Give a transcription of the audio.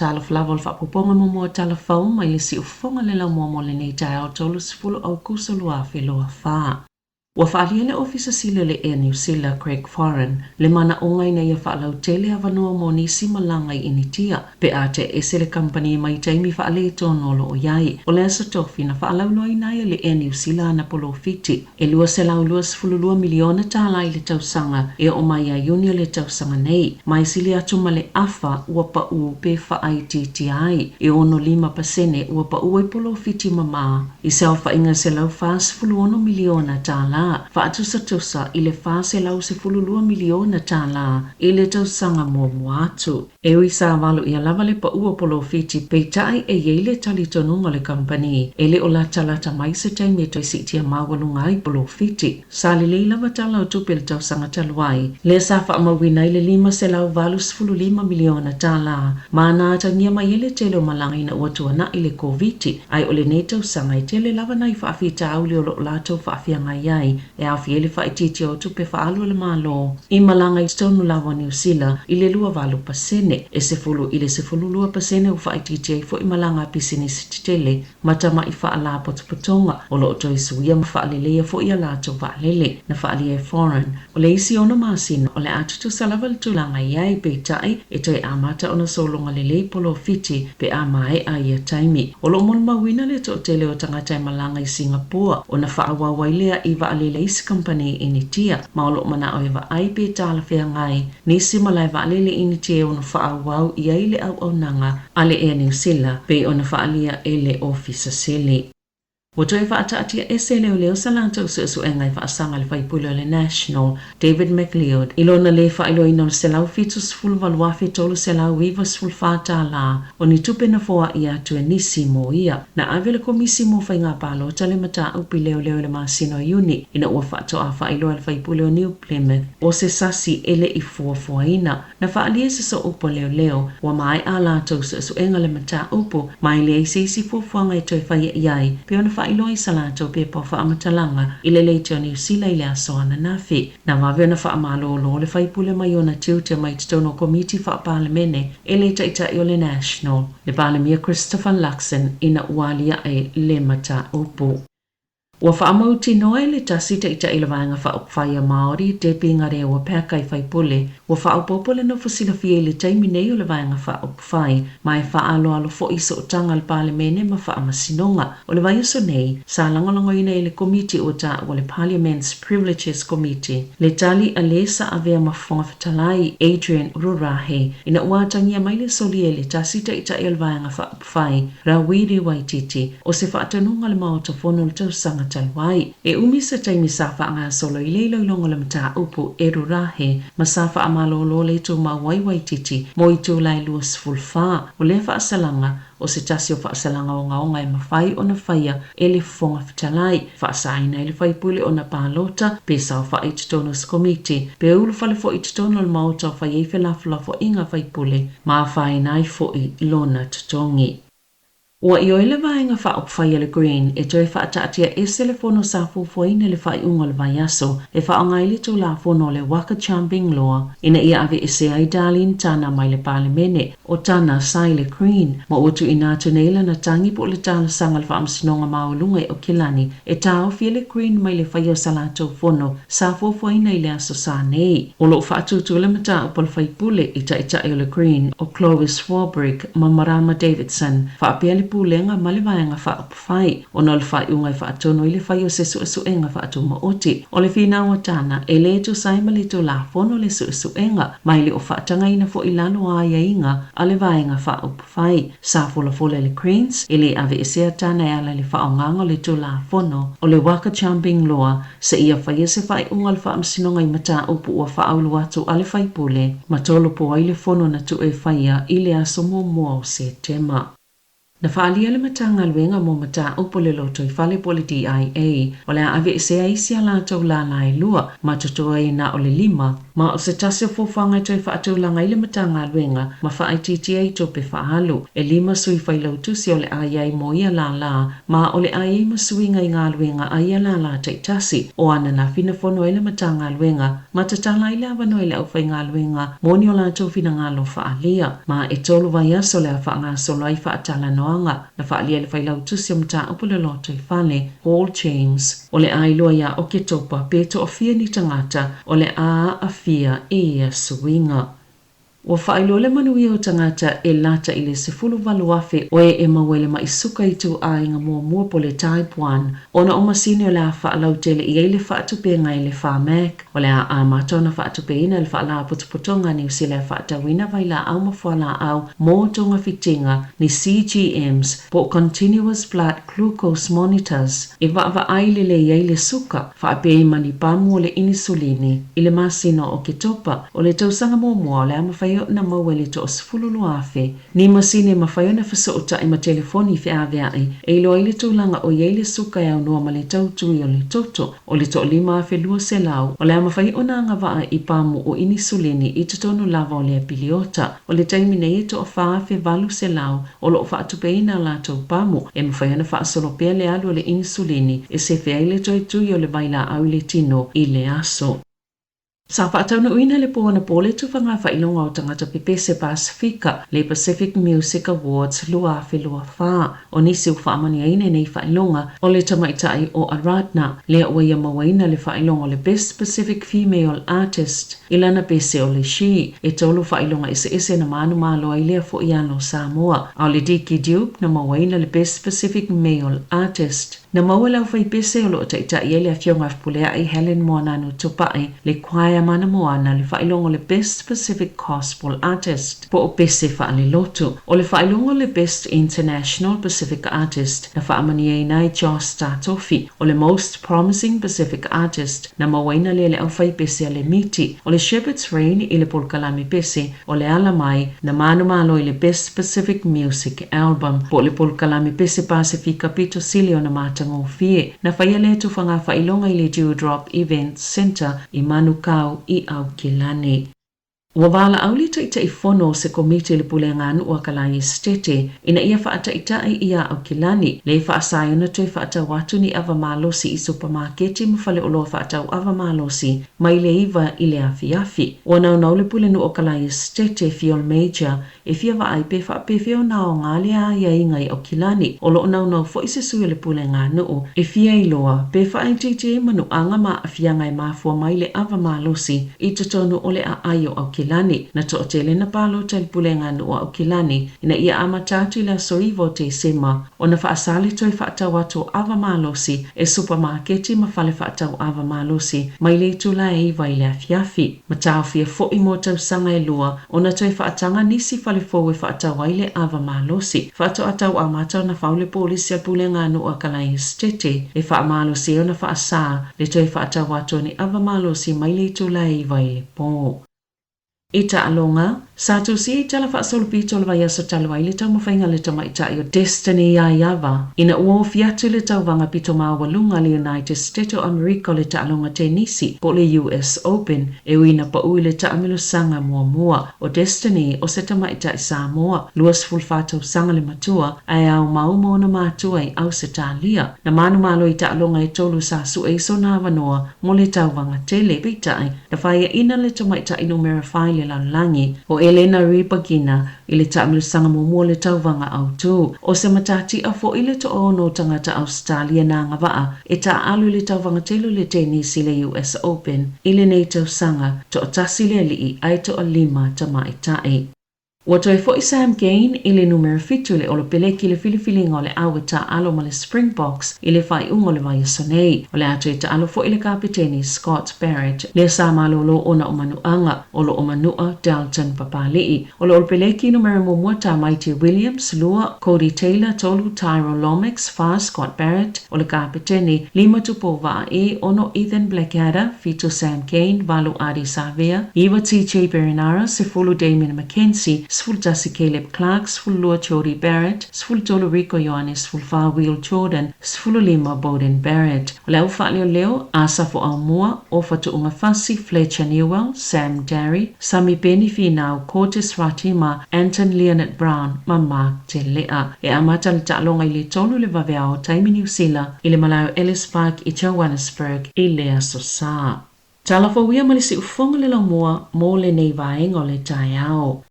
Talofa lava o le faaopoopoga muamua o Tala Fou mai le Siufofoga le Laumua mo lenei taeao 30 Aukuso 2024. Ua faaalia le Ofisa Sili o le Air New Sila, Craig Foran, le manaoga ina ia faalautele avanoa mo nisi malaga i Initia pe a tea ese le kamupani mai taimi faaletonu o lo o i ai. O le Aso Tofi na faalauiloaina ai e le Air New Sila ana polofiti e $222 miliona tālā i le tausaga e oo mai ia Iuni o le tausaga nei, ma e sili atu ma le afa ua paʻū pe faaitiitia ai. E 65% ua paʻū ai polofiti mamā i se aofaiga $146 miliona tālā, faatusatusa i le $412 miliona tālā i le tausaga muamua atu. E ui sa valo ʻia lava le paʻū o polofiti, peitai e i ai le talitonuga o le kamupani e le o latalata mai se taimi e toe siitia maualuga ai polofiti. Sa lelei lava tala o tupe i le tausaga talu ai, lea sa faamauina ai le $585 miliona tālā ma na atagia mai ai le tele o malaga ina ua tuanaʻi le Koviti, ae o lenei tausaga e tele lava nai faafitauli o lo o latou faafeagai ai e aofia ai le faaitiitia o tupe faaalu a le Malo i malaga i totonu lava o Niu Sila i le 28%, e 10 i le 12% ua faaitiitia ai foi malaga a pisinisi tetele ma tamai faalapotopotoga o lo o toe suia ma faaleleia foi a latou vaalele. Na faaalia e Foran, o le isi ono masina o le a tutusa lava le tulaga i ai, peitai e toe amata ona sologa lelei polofiti pe a maea ia taimi. O lo o molimauina le toatele o tagata e malaga i Singapore ona faaauau ai lea i vaalele a isi kamupani i Initia, ma o lo o manao e vaai pe talafeagai nisi malae vaalele i Initia e ono faaauau i ai le auaunaga a le Air New Sila pei ona faaalia e le Ofisa Sili. Ua toe faataatia ese e leoleo sa latou suesuega e faasaga le faipule o le National, David McLeod, i lona lē faailoaina o le $178,394 tālā o ni tupe na foai atu e nisi mo ia. Na ave le Komisi mo Faiga Palota le mataupu i leoleo i le masina o Iuni ina ua faatoa faailoa e le faipule o New Plymouth o se sasi e le i fuafuaina. Na faaalia e se sooupu a leoleo, ua maea a latou suesuega le mataupu, ma e leai se isi fuafuaga e toe faia i ai, pei ona faailoa i sa latou pepa o faamatalaga i le Leitio Niu Sila i le aso ananafi. Na vave ona faamalōlō le faipule mai ona tiute mai totonu o Komiti Faa-Palemene e le Taitai o le National, le Palemia Christopher Luxon ina ua aliae le mataupu. Ua faamautinoa e le tasi Taitai o le Vaega Faaupufai a Māori, Debbie Ngarewa Packer i faipule, ua faaopoopo le nofo silafia i le taimi nei o le Vaega Faaupufai, ma e faaaloalo foi i sootaga a le Palemene ma Faamasinoga. O le vaiaso nei, sa lagolagoina e le Komiti ua taua le Parliament's Privileges Committee le tali a le sa avea ma Fofoga Fetalai, Adrian Rurahe, ina ua atagia mai le solia i le tasi Taitai o le Vaega Faaupufai, Rawiri Waititi, o se faatonuga a le Maota Fono o le tausaga talu ai. E umi se taimi sa faagasolo i le iloiloga o le mataupu e Rurahe ma sa faamalōlō le tumau ai Waititi mo itula e 24 o lea faasalaga o se tasi o faasalaga ogaoga e mafai ona faia e le Fofoga Fetalai, faasaina ai le faipule ona palota pe saofai i totonu o se komiti, pe ulufale foi i totonu o le Maota o fai ai felafolafoaiga a faipule ma afaina ai foi lona totogi. Ua ioe le Vaega Faaupufai a le Green e toe faataatia ese le fono sa fuafuaina i le faaiuga o le vaiaso e faaaoga ai le Tulafono o le Waka Jumping Law ina ia aveese ai Darlene Tana mai le Palemene. O Tana sa i le Green ma ua tuuina atu nei lana tagi po o le talosaga a le Faamasinoga Maualuga i Aukilani e taofi ai le Green mai le faia o sa latou fono sa fuafuaina i le aso sa nei. O lo o faatūtū le mataupu a le faipule i taitai o le Green o Clovis Swarbrick ma Marama Davidson faapea le Pulega ma le Vaega Faaupufai ona o le faaiuga e faatonu ai le fai o se suesuega faatumaoti. O le finau a Tana, e le tusa ai ma le Tulafono le suesuega, ma e le o faatagaina foi i lalo o aiaiga a le Vaega Faaupufai. Fai, sa folafola e le Greens, e le aveesea tana e ala i le faaaogaga o le Tulafono o le Waka Jumping Law seia faia se faaiuga a le Faamasinoga i mataupu ua faaulu atu a le faipule ma tolopo ai le fono na tuu e faia i le aso muamua o Setema. Na faaalia le Matagaluega mo Mataupu o le Lotoifale po o le DIA, o le a aveesea isi a latou lala e lua, ma totoe ai na o le lima, ma o se tasi o fuafuaga e toe faatulaga ai le Matagaluega ma faaitiitia ai tupe faaalu. E lima sui failautusi o le a i ai mo ia lala, ma o le a i ai ma suiga i galuega a ia lala taitasi. O ananafi na fono ai le Matagaluega ma tatala ai le avanoa i le aufaigaluega mo ni o latou finagalo faaalia, ma e tolu vaiaso o le a faagasolo ai faatalanoaga. Na faaalia e le Failautusi o Mataupu i le Lotoifale, Paul James, o le a iloa ia Oketopa pe toafia ni tagata o le a aafia i ia suiga. Ua faailoa le manuia o tagata e lata i le 18,000 o e e maua i le ma'i suka ituaiga muamua po o le Type 1 ona o masini o le a faalautele i ai le faatupega e le Pharmac. O le a amata ona faatupeina e le Faalapotopotoga a Niu Sila e faatauina vailaau ma fualaau mo togafitiga ni CGMs po o Continuous Blood Glucose Monitors e vaavaai lelei ai le suka, faapea ai ma ni pamu o le inisulini. I le masina o Oketopa o le tausaga muamua, o le a mafai ona maua i le 12,000 ni masini e mafai ona fesootai ma telefoni feaveai e iloa ai le tulaga o i ai le suka e aunoa ma le tautui o le toto. O le 1,200 o le a mafai ona agavaa i pamu o inisulini i totonu lava o lea piliota. O le taimi nei e 4,800 o lo o faatupeina a latou pamu e mafai ona faasolo pea le alu o le inisulini e sefe ai le toe tui o le vailaau i le tino i le aso. Sa faataunuuina i le po anapo le tufaga faailoga o tagata pepese Pasefika, le Pacific Music Awards 2024. O nisi ua faamanuiaina i nei faailoga, o le tamaitai o Aradhna, lea ua ia mauaina le faailoga o le Best Pacific Female Artist i lana pese o le She. E tolu faailoga eseese na manumalo ai lea foi alo Samoa, a o le Diki Dupe na mauaina le Best Pacific Male Artist. Na maua le aufaipese o lo o taitai ai le Afioga Fepuleai Helen Moananu Tupai, le Choir Mana Moana, le faailoga o le Best Pacific Gospel Artist, po o pese faalelotu. O le faailoga o le Best International Pacific Artist na faamanuiaina ai Josh Tatofi. O le Most Promising Pacific Artist na mauaina lea le aufaipese a le Miti. O le Shepherd's Rain i le polokalame pese o le ala mai na manumalo i le Best Pacific Music Album po o le polokalame pese Pasefika pito sili ona matagofie. Na faia lea tufaga faailoga i le Dewdrop Events Centre i Manukau i Aukilani. Ua valaau le Taitaifono o se Komiti i le Pulega a Nuu a Kalae Esetete ina ia faataitai ia Aukilani le faasa ai ona toe faatau atu ni ava malosi i supamaketi ma faleoloa faatau ava malosi mai le 9 i le afiafi. Ua naunau le Pulenuu o Kalae Esetete, Fiol Major, e fia vaai pe faapefea ona aoga le aiaiga i Aukilani. O lo o naunau foi se sui o le Pulega a Nuu e fia iloa pe faaitiitia ai manuaga ma aafiaga e mafua mai le ava malosi i totonu o le aai o Aukilani. Na toatele na palota i le Pulega a Nuu a Aukilani ina ia amata atu i le aso 9 o Tesema ona faasa le toe faatau atu o ava malosi e supamaketi ma fale faatau ava malosi mai le itula e 9 i le afiafi. Ma taofia foi mo tausaga e lua ona toe faataga nisi fale fou e faatau ai le ava malosi. Faatoa tau amata ona fau le polisi a le Pulega a Nuu a Kalae Esetete e faamalosi ai ona faasa le toe faatau atu o ni ava malosi mai le itula e 9 i le po. I taaloga, sa tusia i tala faasolopito o le vaiaso talu ai le taumafaiga a le tamaitai o Destiny Aiava ina ua ofi atu i le tauvaga pito maualuga a le United States o Amerika o le taaloga tenisi po o le US Open e ui ina pau i le taamilosaga muamua. O Destiny o se tamaitai Samoa, 24 tausaga le matua, ae aumau ma ona matua i Ausetalia. Na manumalo i taaloga e tolu sa sue ai sona avanoa mo le tauvaga tele, peitai, Na faiaina le tamaitai numera fa i le lalolagi, o Elena Rybakina, i le taamilosaga muamua o le tauvaga autu. O se matatia foi le toaono o tagata Ausetalia na agavaa e taaalo i le tauvaga tele o le tenisi i le US Open i lenei tausaga, toatasi le alii ae toalima tamaitai. Ua toe foi Sam Cane i le numera fitu i le Olopeleki i le filifiliga o le au e taaalo ma le Springboks i le faaiuga o le vaiaso nei. O le a toe taalo foi le kapeteni Scott Barrett lea sa malolo ona o manuaga o lo o manua Dalton Papali'i. O le Olopeleki numera muamua Tamaiti Williams, lua Codie Taylor, tolu Tyrell Lomax, fa Scott Barrett o le kapeteni, lima Tupou Vaa'i, ono Ethan Blackadder, fitu Sam Cane, valu Ardie Savea, iva TJ Perenara, 10 Damian McKenzie, 11 Caleb Clarke, 12 Jordie Barrett, 13 Rieko Ioane, 14 Will Jordan, 15 Beauden Barrett. O le au faaleoleo, Asafo Aumua, Ofa Tu'ungafasi, Fletcher Newell, Sam Darry, Samipeni Finau, Cortez Ratima, Anton Lienert-Brown ma Mark Tele'a. E amata le taaloga i le 3 i le vaveao taimi Niu Sila i le malae o Ellis Park i Johannesburg i le Aso Sa. Tala fou ia ma le siufofoga le laumua mo lenei vaega o le taeao.